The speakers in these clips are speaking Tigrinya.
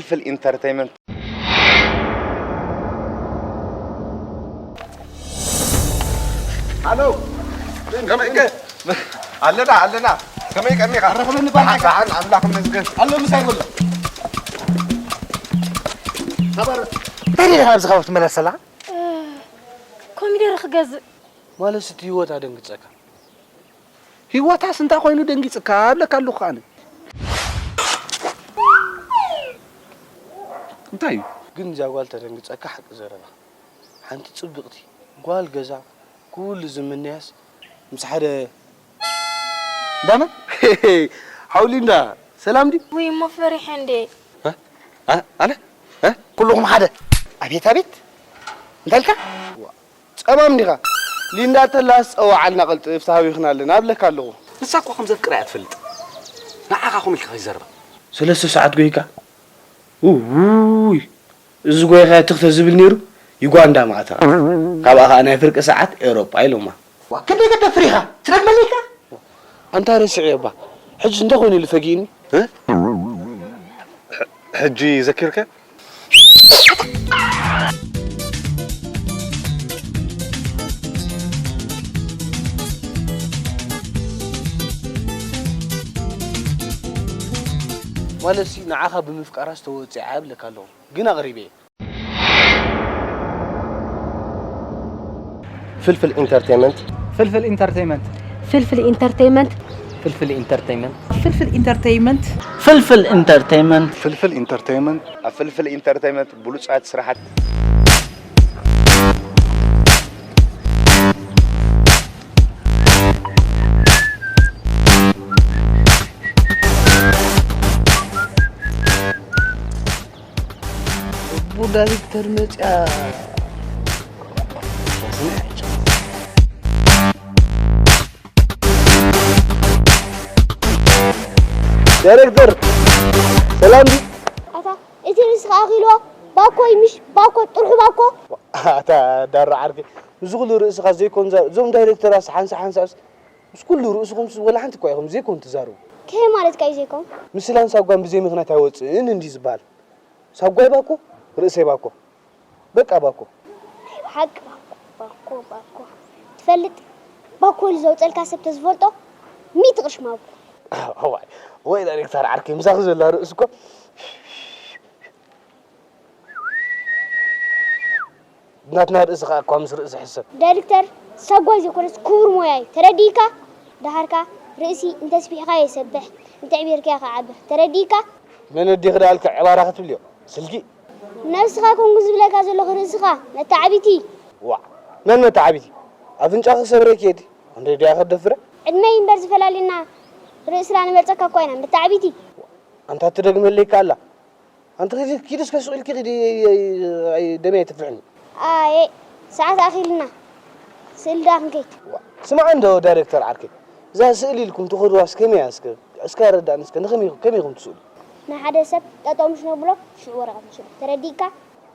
ፍልፍል ኢንተርቴይመንት። ኣሎ። ከመይ ከ? ኣለና፣ ኣለና። ከመይ ቀኒኻ? ኣረ፣ ከመይ ንባል? ደሓን፣ ኣምላኽ ይመስገን። ኣሎ፣ ምሳይ በሎ። እንታይ ዲኻ ኣብዚ ከባቢ ትመላለስ ዘለኻ? ኮሚደረ ክገዝእ። ማለት እቲ ህይወት ኣደንግጸካ። ህይወታስ እንታይ ኮይኑ ደንጊጽካ? ኣብለካ ኣለኹ ኣነ። እንታይ እዩ? ግን እዛ ጓል ተደንግጸካ ሓቂ ዘረባ። ሓንቲ ጽብቕቲ ጓል ገዛ ኩሉ ዝምነያስ ምስ ሓደ ዳመ ሓውሊንዳ ሰላም ዲ? ውይ እሞ ፈሪሐ እንዴ። እ? እ? ኣነ? እ? ኩልኹም ሓደ። ኣቤት ኣቤት። እንታይ ኢልካ? ዋ፣ ጸማም ዲኻ? ሊንዳ ተላስ ጸዋዓልና ቅልጥፍ ተሃዊኽና ኣለና ኣብለካ ኣለኹ። ንሳ እኮ ከም ዘፍቅራ እያ ትፈልጥ። ንዓኻ ኮም ኢልካ ከይዘርባ። ሰለስተ ሰዓት ጎይካ? ውይ፣ እዚ ጎይኻ ትኽተ ዝብል ነይሩ ዩጋንዳ ማእተኻ። ካብኣ ኸዓ ናይ ፍርቂ ሰዓት ኤውሮጳ ኢሎማ። ዋ፣ ክንደይ ገደፍር ኢኻ? ትደግመለይ ኢኻ? ኣንታ ረሲዐዮ እባ። ሕጂ እንታይ ኮይኑ ኢሉ ፈጊእኒ? እ? ሕ-፣ ሕጂ ዘኪርከ? ማለትሲ ንዓኻ ብምፍቃራ ዝተወጽዐ እብለካ ኣለኹ። ግን ኣቕሪበ እየ። ፍልፍል ኢንተርቴይመንት። ፍልፍል ኢንተርቴይመንት። ፍልፍል ኢንተርቴይመንት። ፍልፍል ኢንተርቴይመንት። ፍልፍል ኢንተርቴይመንት። ፍልፍል ኢንተርቴይመንት። ፍልፍል ኢንተርቴይመንት። ኣብ ፍልፍል ኢንተርቴይመንት ብሉጻት ስራሓት። እቡ ዳይሬክተር መጽያ። ዳይሬክተር፣ ሰላም ዲ? ኣታ፣ እቲ ርእስኻ ኣኺልዎ? ባኮ ይምሽ፣ ባኮ፣ ጥርሑ ባኮ። ኣታ፣ ዳራ ዓርኪ፣ እዚ ኩሉ ርእስኻ ዘይኮን ዛ-፣ እዞም ዳይሬክተራት ሓንሳ ሓንሳብስ፣ ምስ ኩሉ ርእስኹምስ ወላ ሓንቲ እኳ ኢኹም ዘይኮን ትዛረቡ። ከመይ ማለትካ እዩ ዘይኮን? ምስላን ሳጓን ብዘይ ምኽንያት ኣይወጽእን እንዲ ዝበሃል። ሳጓይ ባኮ፣ ርእሰይ ባኮ። በቃ ባኮ። ናይ ብሓቂ ባኮ፣ ባኮ፣ ባኮ። ትፈልጥ? ባኮ ኢሉ ዘውጸልካ ሰብ ተዝፈልጦ፣ ሚእቲ ቅርሺ ምሃብኩ። እዋይ፣ ወይ ዳይሬክተር ዓርከይ፣ ምሳኺ ዘላ ርእሲ እኮ ናትና ርእሲ ኸኣ እኳ ምስ ርእሲ ሕሰብ። ዳይሬክተር፣ ሳጓይ ዘይኮነስ ክቡር ሞያ እዩ። ተረዲእካ? ደሓርካ ርእሲ እንተስፊሕካዮ ይሰብሕ፣ እንተዕቢርካዮ ክዓቢ። ተረዲእካ? መን ኣዴኺ ደኣ ኢልካ ዕባራ ክትብልዮ? ስልኪ። ነብስኻ ኮንኩ ዝብለካ ዘለኹ ርእስኻ መተዓቢቲ። ዋዕ፣ መን መተዓቢቲ? ኣፍንጫኺ ክሰብረኪ እየ ድየ? ክንደይ ድያ ከደፍረ? ዕድመይ እምበር ዝፈላልየና ርእስና ንመርጸካ እኳ ኢና መተዓቢቲ። ኣንታ ትደግመለይ እካ ኣላ። ኣንቲ ኪዲ፣ ኪዲ እስከ ሱቕ ኢልኪ ኪዲ፣ ኣይ፣ ኣይ፣ ደመይ ኣይትፍልሕኒ። ኣየ፣ ሰዓት ኣኺልና። ስእሊ ደኣ ክንከይድ። ስማዕ እንዶ ዳይሬክተር ዓርከይ፣ እዛ ስእሊ ኢልኩም ትኸድዋስ ከመይ እያ እስከ? እስከ ኣረዳእኒ እስከ፣ ንኸመይ፣ ከመይ ኢኹም ትስእሉ? ንሓደ ሰብ ጠጠው ምስ ነብሎ ሽዑ ወረቐት ንስእሎ። ተረዲእካ?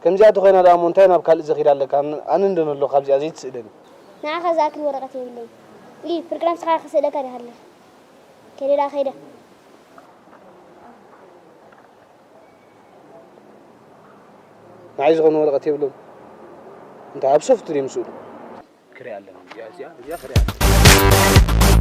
ከምዚኣ ተኾይና ደኣ እሞ እንታይ ናብ ካልእ ዘኺዳ ኣለካ? ኣነ፣ ኣነ እንዶ ነሎ ካብዚኣ ዘይትስእለኒ። ንዓኻ ዝኣክል ወረቐት የብለይ። ኢ፣ ፍርቂ ነብስኻ ክስእለካ ዲኻ ኣለኻ? ከይደ ደኣ ከይደ። ንዓይ ዝኾነ ወረቐት የብሎም። እንታይ ኣብ ሶፍት ድዮም ስእሉ? ክሪኣ ኣለና። እዚኣ፣ እዚኣ፣ እዚኣ ክሪኣ ኣለና።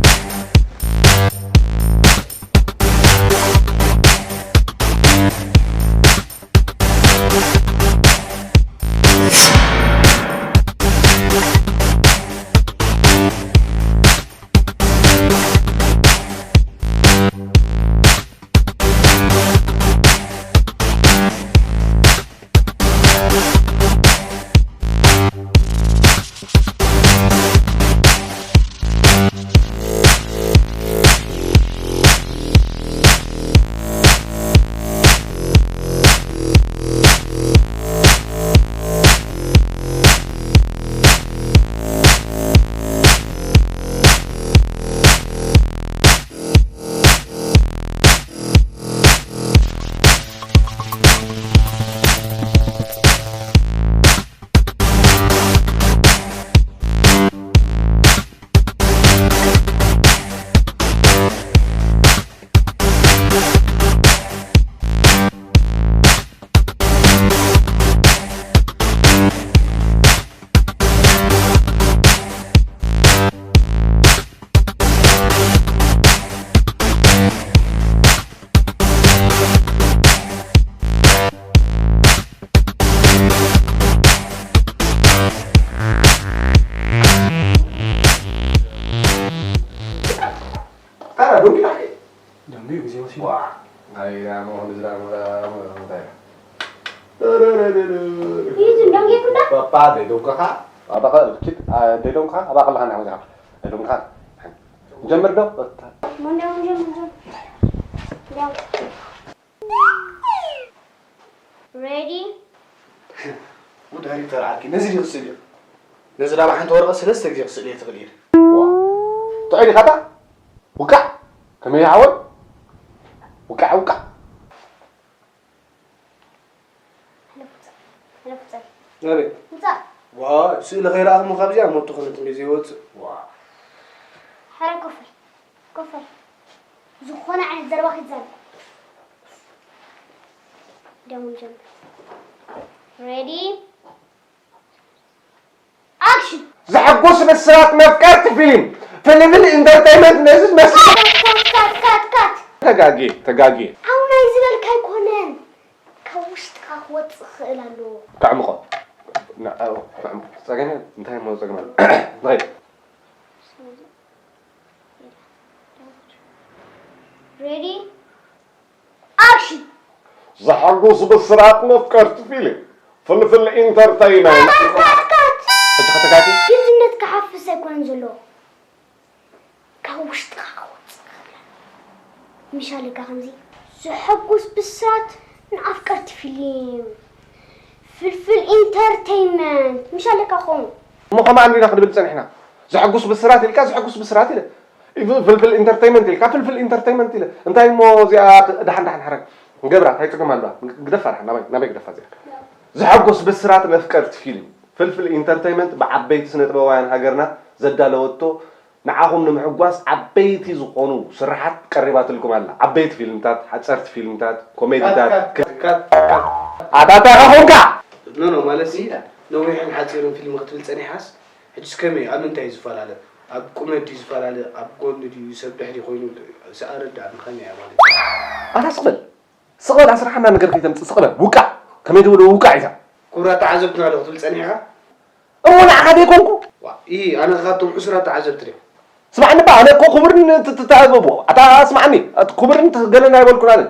ባ ደይዶንካ ኸዓ ኣባኻ ኪድ፣ ኣ፣ ደይዶንካ ኣባኻ ለኻ ንዓመጃኻ። ደይዶንካ። ጀምር ዶ? መንዳ መንዳ መንዳ። Ready? ው ዳይሬክተር ዓርኪ፣ ነዚ ድዩ ክስእል እዩ? ነዚ ዳባ ሓንቲ ወረቐት ሰለስተ ግዜ ክስእል እየ ትኽእል እየ። ዋ፣ ጥዑይ ዲኻ ኣታ? ውቃዕ! ከመይ ይዓወል? ውቃዕ፣ ውቃዕ! ናበይ? ምጻእ። ዋ፣ ስእሊ ከይረኣኹ እሞ ካብዚኣ ሞቶ ክነትንበይ ዘይወጽእ። ዋ። ሕረ ኮፍ በል። ኮፍ በል። ዝኾነ ዓይነት ዘረባ ከይትዛረብ። ደሞ ንጀምር። Ready? Action! ዘሐጉስ ብስራት መፍቀርቲ ፊልም፣ ፍልፍል ኢንተርተይመንት ነዚ ዝመስል። ካት፣ ካት፣ ካት፣ ካት፣ ካት! ተጋጌ፣ ተጋጌ። ኣው ናይ ዝበልካ ኣይኮነን። ካብ ውሽጥኻ ክወጽእ ክኽእል ኣለዎ። ከዕምቖ። ና-፣ ኣው፣ ከዕምቆ። ጸገም የለን። እንታይ እሞ ጸገም ኣሎ? ንኸይድ። Ready? Action! ዘሐጉስ ብስራት መፍቀርቲ ፊልም፣ ፍልፍል ኢንተርተይመንት። ካት፣ ካት፣ ካት! ሕጂ ከተጋጊ? ግዝነት ክሓፍስ ኣይኮነን ዘለዎ። ካብ ውሽጥኻ ክወጽእ ክኽእል። ምሽ ኣለካ ከምዚ ዘሐጉስ ብስራት ንኣፍቀርቲ ፊልም፣ ፍልፍል ኢንተርተይመንት። ምሽ ኣለካ ኾን። እሞ ከማን ዲና ክንብል ጸኒሕና? ዘሐጉስ ብስራት ኢልካ ዘሐጉስ ብስራት ኢለ። ኢቭ-፣ ፍልፍል ኢንተርተይመንት ኢልካ ፍልፍል ኢንተርተይመንት ኢለ። እንታይ እሞ እዚኣ ክ-፣ ደሓን፣ ደሓን፣ ሓረግ። ንገብራ፣ እንታይ ጽገም ኣለዋ? ግደፋ ደሓን፣ ናበይ፣ ናበይ ግደፋ እዚኣ? ዘሐጉስ ብስራት መፍቀርቲ ፊልም፣ ፍልፍል ኢንተርተይመንት ብዓበይቲ ስነ ጥበባውያን ሃገርና ዘዳለወቶ ንዓኹም ንምሕጓስ ዓበይቲ ዝኾኑ ስራሓት ቀሪባትልኩም ኣላ። ዓበይቲ ፊልምታት፣ ሓጸርቲ ፊልምታት፣ ኮሜዲታት፣ ካት፣ ካት፣ ካት፣ ካት። ኣታ እንታይ ኾንካ? ኖ፣ ኖ፣ ማለት ሲ፣ ነዊሕን ሓጺርን ፊልም ክትብል ጸኒሓስ፣ ሕጂስ ከመይ እዩ? ኣብ ምንታይ እዩ ዝፈላለ? ኣብ ቁመት ድዩ ዝፈላለ? ኣብ ጎኒ ድዩ? ሰብ ድሕሪ ኮይኑ? ሲ ኣረድኣኒ፣ ከመይ እያ ማለት እዩ? ኣታ ስቕ በል። ስቕ በል፣ ኣስራሓና ነገር ከይተምጽእ ስቕ በል። ውቃዕ! ከመይ ትብሉ ውቃዕ ኢዛ? ክቡራት ተዓዘብትና ዶ ክትብል ጸኒሕካ? እሞ ንዓኻ ደይኮንኩ? ዋ፣ ኢ፣ ኣነ ካብቶም ዕሱራት ተዓዘብቲ ድየ? ስማዕኒ እባ፣ ኣነ እኮ ክቡርን ት-፣ ት-፣ ት-፣ ኣታ ስማዕኒ፣ ኣት-፣ ክቡርን ት-፣ ገለን ኣይበልኩን ኣነ።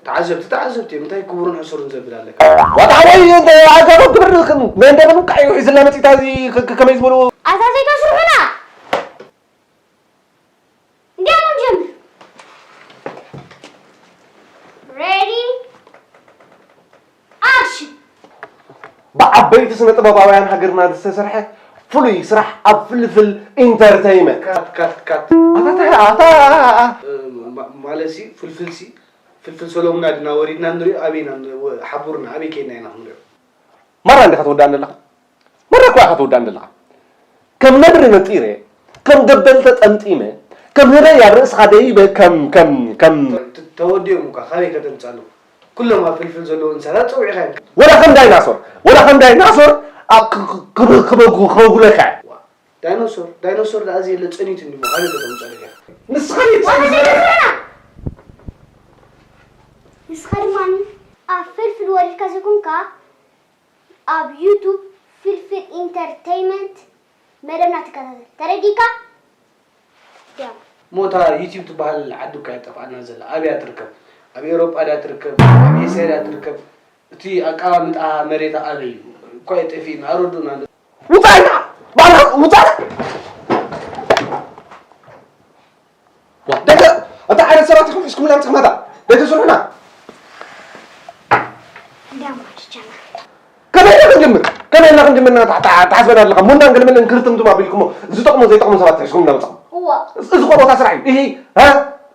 ተዓዘብቲ፣ ተዓዘብቲ እዮም። እንታይ ክቡርን ሕሱርን ዘብል ኣለካ? ዋታ ሓወይ፣ እንተ-፣ ኣታ እኮ ክብር ክ-፣ መን ደብል ውቃዕ እዩ ሒዝልና መጺእታ እዚ ክ-፣ ክ-፣ ከመይ ዝበሉ ኣታ ዘይተስርሑና! እንዲያውም ጀምር። Ready? Action! ብዓበይቲ ስነ ጥበባውያን ሃገርና ዝተሰርሐ ፍሉይ ስራሕ ኣብ ፍልፍል ኢንተርተይመንት። ካት፣ ካት፣ ካት። ኣታ፣ ኣታ፣ ኣታ። እ፣ ማ-፣ ማለትሲ ፍልፍልሲ፣ ፍልፍል ሰሎምና ድና ወሪድና ንሪኦ፣ ኣበይና ን-፣ ወ-፣ ሓቡርና ኣበይ ከይድና ኢና ክንሪኦ? ማራ እንዲኻ ትወዳእኒ ኣለኻ? መድረክ እኮ ኢኻ ትውዳእኒ ዘለኻ። ከም ነብሪ ነጢረ፣ ከም ገበል ተጠምጢመ፣ ከም ህበይ ኣብ ርእስኻ ደይበ፣ ከም፣ ከም፣ ከም ተ-፣ ተወዲኦም እኳ ካበይ ከተምጽእ ኣለዎ? ኩሎም ኣብ ፍልፍል ዘለዉ እንስሳታት ጸዊዕኻ እዮም። ወላ ከም ዳይናሶር፣ ወላ ከም ዳይናሶር ኣብ ክ-፣ ክ-፣ ክበ-፣ ክበጉ-፣ ክበጉለካ እዮም። ዋ፣ ዳይኖሶር፣ ዳይኖሶር ደኣ ዘየለ ጸኒቱ እንዲሞ ካበይ ከተምጽእ ኣለካ? ንስኻ ዘይትጸኒ ዝበለ ንስኻ ድማ ኣብ ፍልፍል ወሪድካ ዘይኮንካ ኣብ ዩቱብ ፍልፍል ኢንተርተይመንት መደብና ትከታተል። ተረዲእካ? ያ። ሞታ ዩቲዩብ ትበሃል ዓዲ እኮ እያ ጠፍኣና ዘላ። ኣበይ እያ ትርከብ? ኣብ ኤውሮጳ ድያ ትርከብ? ኣብ ኤስያ ድያ ትርከብ? እቲ ኣቀማምጣ መሬታ ኣበይ እዩ? እኳ እዩ ጠፊእና፣ ኣረዱና። ውጻእና! ባላ ውጻእና! ዋ፣ ደገ፣ እንታይ ዓይነት ሰባት ኢኹም ሒዝኩምና መጺኹም ኣታ? ደገ ስርሑና። እንዲያውም ወዲ ጀማል። ከመይ ኢልና ክንጅምር? ከመይ ኢልና ክንጅምር? ና፣ ታ-፣ ታ-፣ ትሓስበና ኣለኻ። ሙናን ገለመለን ክርትምትም ኣቢልኩሞ፣ ዝጠቕሙ ዘይጠቕሙ ሰባት ሒዝኩም እንዳመጻኹም። እዋ። እዚ እኮ ቦታ ስራሕ እዩ። ኢሂ፣ ሃ?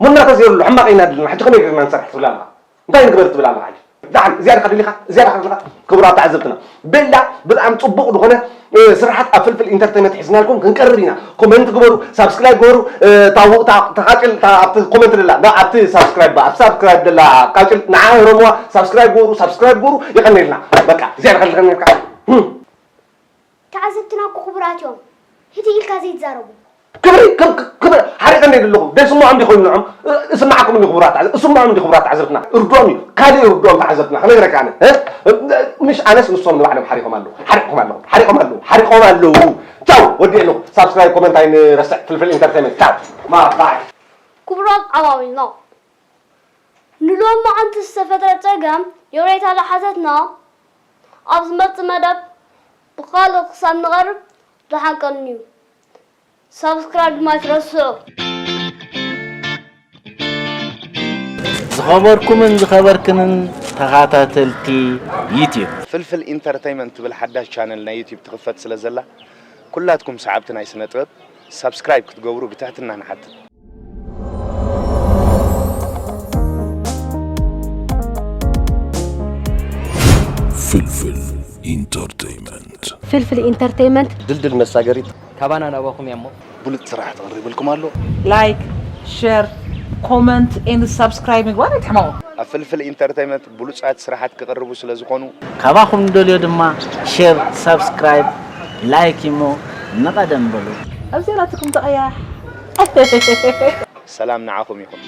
ሙና ተዘይብሉ ሕማቕ ኢና ድልና። ሕጂ ከመይ ጌርና ንሰርሕ ትብል ኣለኻ? እንታይ ንግበር ትብል ኣለኻ ሕጂ? ደሓን፣ እዚኣ ዲኻ ደሊኻ? እዚኣ ዲኻ ደሊኻ? ክቡራት ተዓዘብትና፣ ቤላ ብጣዕሚ ጽቡቕ ዝኾነ፣ እ፣ ስራሓት ኣብ ፍልፍል ኢንተርተይመንት ሒዝናልኩም ክንቀርብ ኢና። ኮመንት ግበሩ፣ ሳብስክራይብ ግበሩ፣ እ፣ እታ ው-፣ እታ፣ እታ ቃጭል፣ እታ ኣብቲ ኮመንት ደላ፣ ዳ-፣ ኣብቲ ሳብስክራይብ፣ ኣብ ሳብስክራይብ ደላ ቃጭል ንዓ ህረምዋ፣ ሳብስክራይብ ግበሩ፣ ሳብስክራይብ ግበሩ፣ የቐንየልና። በቃ፣ እዚኣ ዲኻ ደሊኻ? ህም። ተዓዘብትና እኮ ክቡራት እዮም። ህድእ ኢልካ ዘይትዛረቡ። ክብሪ፣ ክብ-፣ ክብ-፣ ክብሪ፣ ሓሪቐ እንደ ዘለኹ፣ ደይስምዖም እንዲ ኮይኑ ንዖም፣ እ-፣ እስምዓኩም እንዲ ክቡራት ተዓዘ-፣ እስምዖም እንዲ ክቡራት ተዓዘብትና። እርድኦም እዩ፣ ካልእ እርድኦም ተዓዘብትና፣ ክነግረካ ኣነ፣ እ? ምሽ ኣነስ ንሶም ንባዕሎም ሓሪቖም ኣለዉ፣ ሓሪቕኩም ኣለኹም፣ ሓሪቖም ኣለዉ፣ ሓሪቖም ኣለዉ። ቻው፣ ወዲኤ ኣለኹ። ሳብስክራይብ፣ ኮመንት ኣይንረስዕ፣ ፍልፍል ኢንተርቴይመንት። ቻው። ማ-፣ ባይ። ክቡራት ዓማዊልና፣ ንሎማዓንቲ ዝተፈጥረ ጸገም ይቕሬታ ዝሓተትና፣ ኣብ ዝመጽእ መደብ ብኻልእ ክሳብ ንቐርብ ደሓን ቀንዩ። ሳብስክራይብ ድማ ኣይትረስዑ። ዝኸበርኩምን ዝኸበርክንን ተኻታተልቲ ዩትዩብ። ፍልፍል ኢንተርተይመንት ትብል ሓዳሽ ቻነል ናይ ዩትዩብ ትኽፈት ስለ ዘላ ኩላትኩም ሰዓብቲ ናይ ስነ ጥበብ ሳብስክራይብ ክትገብሩ ብትሕትና ንሓትት። ፍልፍል ኢንተርተይመንት ፍልፍል ኢንተርተይመንት ድልድል መሳገሪት ካባና ናባኹም እያ እሞ ብሉፅ ስራሕ ተቕርብልኩም ኣሎ። ላይክ፣ ሸር፣ ኮመንት ኤንድ ሳብስክራይብ ምግባር ኣይትሕመቑ። ኣብ ፍልፍል ኢንተርተይመንት ብሉፃት ስራሓት ክቕርቡ ስለ ዝኾኑ ካባኹም ንደልዮ ድማ ሼር፣ ሳብስክራይብ፣ ላይክ እሞ ንቐደም በሉ። ኣብዚኣ ናትኩም ተቐያሕ። ሰላም ንዓኹም ይኹን።